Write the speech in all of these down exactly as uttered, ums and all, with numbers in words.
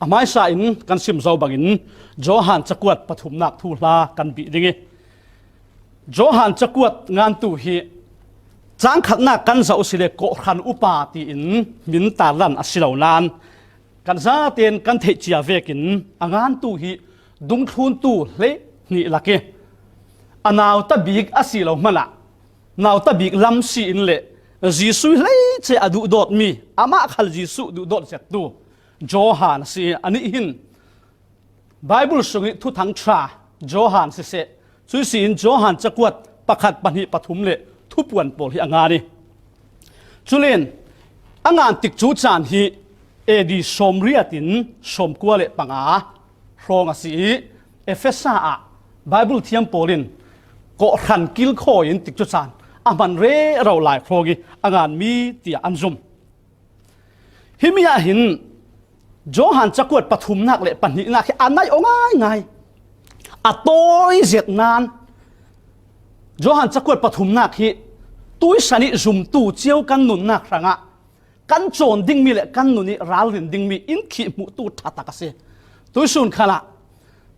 A hmaisa in kan sim zo bangin Johan cakuat pathumnak thuhla kan bih ding i, Johan cakuat ngantu hi cang khatnak kan zoh si le kawhhran upa tiin min tarlan a si lo nain kan zaten kan theih cia vekin a ngantu hi dungthluntu hlei hnih lak i, a nauta bik a si lo hmanah nauta bik lam si in le Jesuh hleice a duhdawtmi, amah khal Jesuh duhdawt zettu Johan a si i, anih hin Bible sungih Thuthang ṭha Johan siseh, cuih si in Johan cakuat pakhat, pahnih, pathum le Thupuan pawl hi a ngan i, culen a ngan tikcu caan hi A D sawmriat in sawmkua le panga hrawng a si i, Efesa ah Bible thiam pawl in kawhhran kilkhawi in tikcu caan a hman rero lai hrawng i a nganmi tiah an zum. Himi ah hin Johan cakuat pathumnak le pahnihnak hi a naih aw ngaingai. A tawi zet nain Johan cakuat pathumnak hi tuisan ih zumtu cio kan nunnak hrangah kan cawn dingmi le kan nun ih ralrin dingmi in khih hmuhtu ṭha tak a si. Tuisun khalah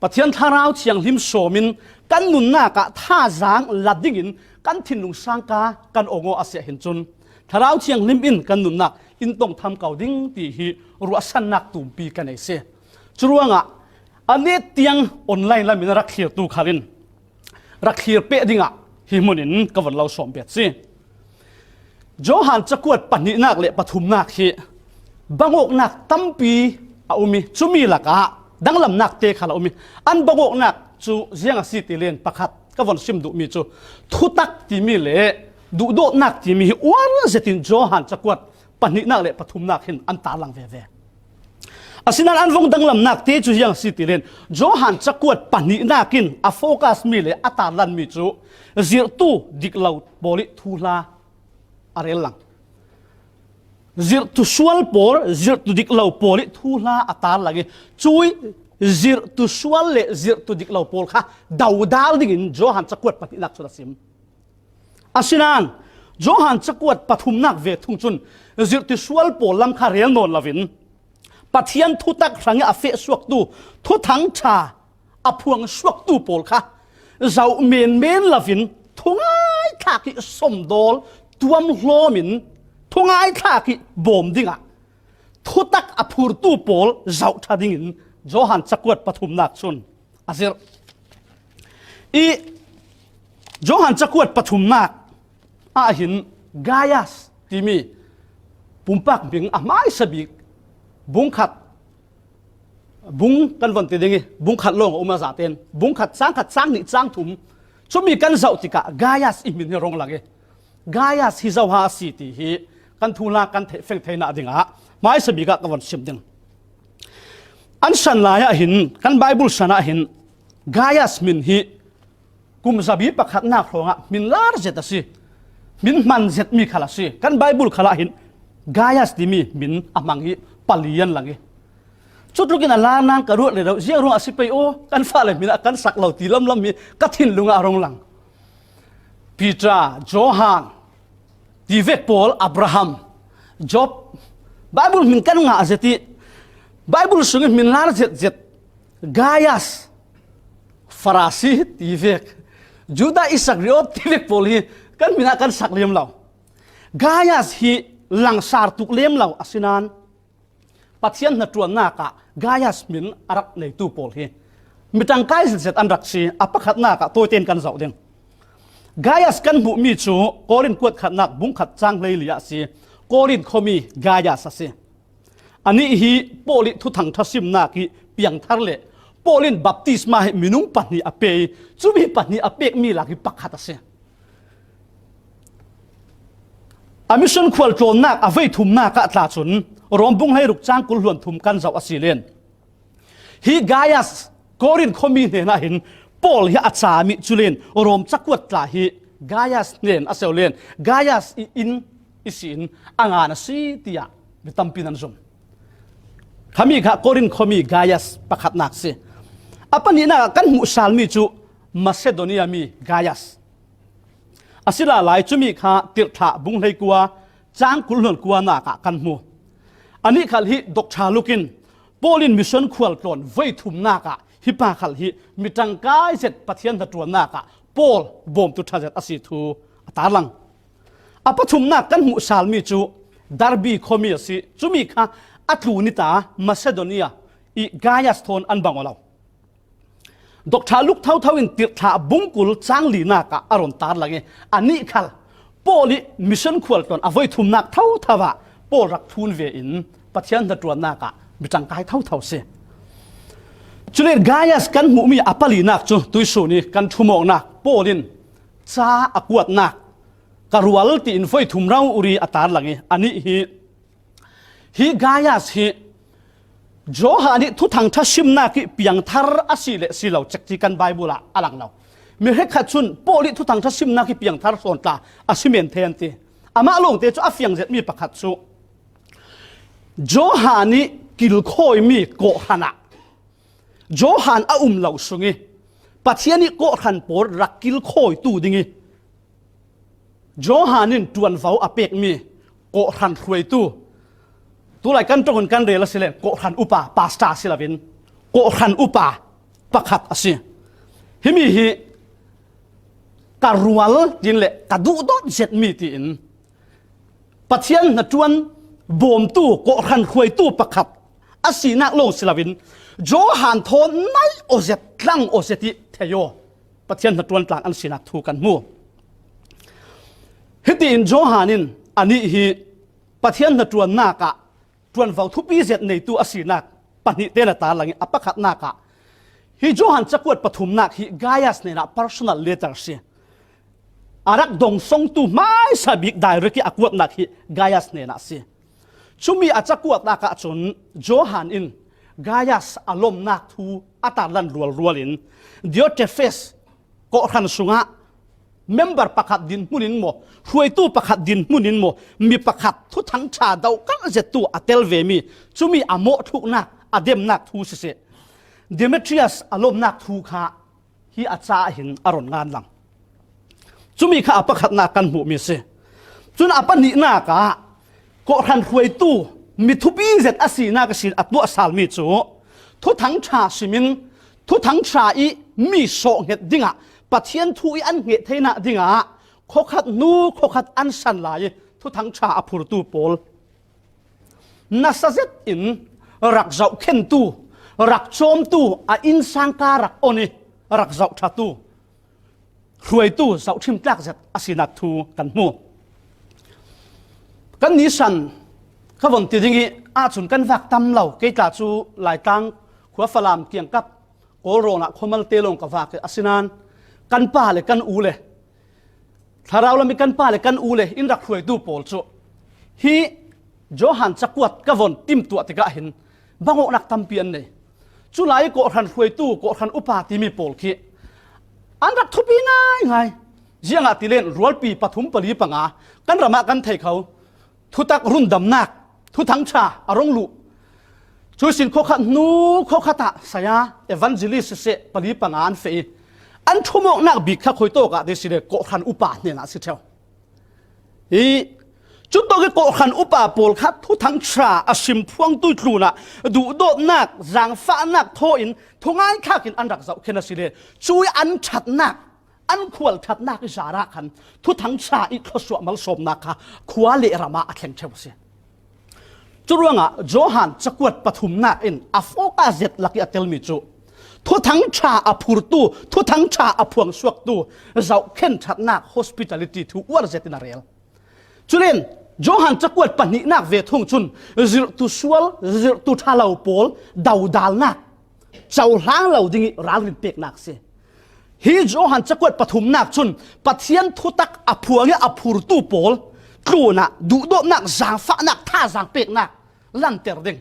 Pathian Thlarau Thianghlim sawmin kan nunnak ah thazaang la dingin kan thinlung sangka kan ong aw a si ahhin cun Thlarau Thianghlim in kan nunnak in tong tham ko ding ti hi ruahsannak tumpi ka nei si. Curuangah a net tiang online lamin a rak thlirtu khal in rak thlir peh dingah hi hmun in ka von lo sawm bet si. Johan cakuat pahnihnak le pathumnak hi bangawknak tampi a um i, cumi lakah danglamnak te khal a um i, an bangawknak cu ziang a si ti len pakhat ka von sim duhmi cu thutak timi le duhdawtnak timi hi uar zetin Johan cakuat pahnihnak le pathumnak hin an tarlang veve. Asinain an vong danglamnak te cu ziang a si ti len Johan cakuat pahnihnak in a focus mi le a tarlanmi cu zirhtu diklo pawl ih thuhla a rel lang. Zirhtu sual pawl, zirhtu diklo pawl ih thuhla a tarlang i, cuih zirhtu sual le zirhtu diklo pawl kha dodal dingin Johan cakuat pahnihnak cun a sim. Asinain Johan cakuat pathumnak ve thung cun zirhtu sual pawl lam kha rel nawn loin Pathian thutak hrangih a fehsuaktu Thuthang ṭha a phuangsuaktu pawl kha zoh menmen loin thungai thlak ih somdawl tuamhlawm in thungai thlak ih bawm dingah thutak a phurtu pawl zoh ṭha dingin Johan cakuat pathumnak cun a zirh. I Johan cakuat pathumnak ahhin Gaius timi pumpak hming a hmaisa bik bungkhat, bung kan von ti ding i, bungkhat lawng a um a zaten bungkhat, cangkhat, cang hnih, cang thum, cumi kan zoh tikah Gaius i hmin hi rung lang i, Gaius hi zoha a si ti hi kan thuhla kan theih feng theinak dingah hmaisa bikah ka von sim ding. An san lai ahhin, kan Bible san ahhin Gaius hmin hi kum zabi pakhatnak hrawngah hmin lar zet a si. Hmin hman zetmi khal a si. Kan Bible khal ahhin Gaius timi hmin a hmang hi pali an lang i, cutlukin a lar nan ka ruat le lo, ziang ruang a si pei aw, kan fale hmin ah kan sak lo ti lamlam hi ka thinlung ah a rung lang. Peter, Johan, ti vek pawl, Abraham, Job, Bible hmin kan ngah zet i, Bible sungin hmin lar zetzet, Gaius, Farasi ti vek, Judah Iskariot ti vek pawl hi kan hmin ah kan sak lem lo. Gaius hi langsar tuk lem lo, asinain Pathian hnaṭuannak ah Gaius hmin a rak neitu pawl hi mi ṭangkai zetzet an rak si. A pakhatnak ah tawiten kan zoh ding. Gaius kan hmuhmi cu Korin kuat khatnak bungkhat cang hleili ah a si. Korin khuami Gaius a si. Anih hi Paul ih Thuthang ṭha simnak ih piangthar le Paul in baptisma hi minung pahnih a pe i, cumi pahnih a pekmi lak ih pakhat a si. A mission khualtlawnnak a voi thumnak ah tla cun Rom bung hleiruk cang kul hluan thum kan zoh a si len, hi Gaius Korin khuami hnenah hin Paul hi a cami cu len Rom cakuat tla hi Gaius hnen a si len Gaius ih inn ihsin a ngan a si tiah mi tampi nan zum. Khami kha Korin khuami Gaius pakhatnak si. A pahnihnak ah kan hmuh salmi cu Macedonia mi Gaius a si lala i, cumi kha Tirhthlah bung hleikua cang kul hluan kuanak ah kan hmu. Anih khal hi Doctor Luke in Paul in mission khual tlawn voi thumnak ah hi pa khal hi mi tangkai zet Pathian hnaṭuannak ah Paul bawmtu ṭha zet a si thu a tarlang. A pathumnak kan hmuh salmi cu Derbe khuami a si. Cumi kha a tlun i ta Macedonia i Gaius thawn an bang aw lo. Doctor Luke thotho in Tirhthlah bungkul cang linak ah a run tarlang i, anih khal Paul i mission khual tlawn a voi thumnak thotho ah Paul rak thlun ve in Pathian hnaṭuannak ah mi tangkai thotho si. Cule Gaius kan hmuhmi a palinak cu tuihsun i kan ṭhumawknak Paul in ca a kuatnak ka rual tiin voi thum rau uri a tarlang i, anih hi, hi Gaius hi Johan ih Thuthang ṭha simnak ih piangthar a si le si lo cekci kan Baibal ah a lang lo. Mi hrekkhat cun Paul ih Thuthang ṭha simnak ih piangthar sawn tla a si men thei an ti. Amah lawngte cu a fiang zetmi pakhat cu Johan ih kilkhawimi kawhhran ah Johan a um lo sung ih Pathian ih kawhhran pawl rak kilkhawitu ding ih Johan in ṭuanvo a pekmi kawhhran hruaitu, tulai kan ṭongin kan rel a si le kawhhran upa, pastor si loin kawhhran upa pakhat a si. Himi hi ka rual tin le ka duhdawt zetmi tiin Pathian hnaṭuan bawmtu, kawhhran hruaitu pakhat a sinak lawng si loin Johan thawn nai aw zet, tlang aw zet ih thei aw Pathian hnaṭuan tlang an sinak thu kan hmu. Hitiin Johan in anih hi Pathian hnaṭuannak ah ṭuanvo thupi zet neitu a sinak pahnih tein a tarlang ih a pakhatnak ah hi Johan cakuat pathumnak hi Gaius hnenah personal letter si. A rak dongsongtu hmaisa bik direct ih a kuatnak hi Gaius hnenah si. Cumi a cakuatnak ahcun Johan in Gaius a lomnak thu a tarlan rualrual in Diotrefes kawhhran sungah member pakhat dinhmun in maw, hruaitu pakhat dinhmun in maw, mi pakhat Thuthang ṭha dohkalh zettu a tel vemi cumi a mawhthluknak, a demnak thu siseh, Demetrius a lomnak thu kha hi a caah hin a run ngan lang. Cumi kha a pakhatnak kan hmuhmi a si. Cun a pahnihnak ah kawhhran hruaitu mi thupi zet a sinak ihsin a tuahsalmi cu Thuthang ṭha simin Thuthang ṭha ih mi sawhhnget dingah Pathian thu ih an hnget theinak dingah khawkhat hnu khawkhat an san lai ih Thuthang ṭha a phurtu pawl nasa zet in rak zohkhentu, rak cawmtu, a innsangka rak on ih rak zohṭhatu hruaitu zohṭhim tlak zet a sinak thu kan hmu. Kan nisan ka von ti ding ih ahcun kan vak tam lo, kei tla cu Laitlang khua Falam kiangkap Kawlrawn ah khuamalte lawng ka vak ih, asinain kan pa le kan u le Thlarau lam ih kan pa le kan u le in rak hruaitu pawl cu hi Johan cakuat ka von timtuah tikah hin bangawknak tampi an nei. Culai ih kawhhran hruaitu, kawhhran upa timi pawl khi an rak thupi ngaingai. Ziangahtile rualpi pathum pali panga kan ram ah kan thei kho. Thutak rundamnak, Thuthang ṭha a rung luh. Cuihsin khawkhat hnu khawkhat ah saya, evangelist siseh, pali panga an feh ih an ṭhumawknak bik kha khuitawk ah ti si le kawhhran upa hnenah a si ṭheu. Hi cutawk ih kawhhran upa pawl kha Thuthang ṭha a sim phuangtu ih tlunah duhdawtnak, zaangfahnak thaw in thungai thlak in an rak zohkhen a si le, cuih an ṭhatnak, an khual ṭhatnak ih zarah khan Thuthang ṭha ih thluasuah malsawmnak kha khua le ram ah a thleng ṭheu a si. Curuangah Johan cakuat pathumnak in a focus zet lak ih a telmi cu Thuthang ṭha a phurtu, Thuthang ṭha a phuangsuaktu zohkhen ṭhatnak, hospitality thu uar zet in a rel. Culen Johan cakuat pahnihnak ve thung cun zirhtu sual, zirhtu ṭha lo pawl dodalnak, cohlang lo ding ih ralrin peknak si. Hi Johan cakuat pathumnak cun Pathian thutak a phuang ih a phurtu pawl tlunah duhdawtnak, zaangfahnak, thazaang peknak lanter ding.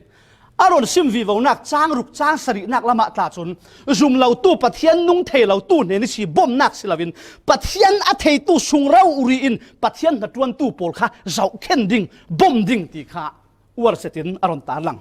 A rawn sim vivonak cang ruk cang sarihnak lamah tla cun zum lotu, Pathian nung thei lotu hnen ihsi bomnak si loin Pathian a theitu sung rori in Pathian hnaṭuantu pawl kha zohkhen ding, bom ding ti kha uar zetin a rawn tarlang.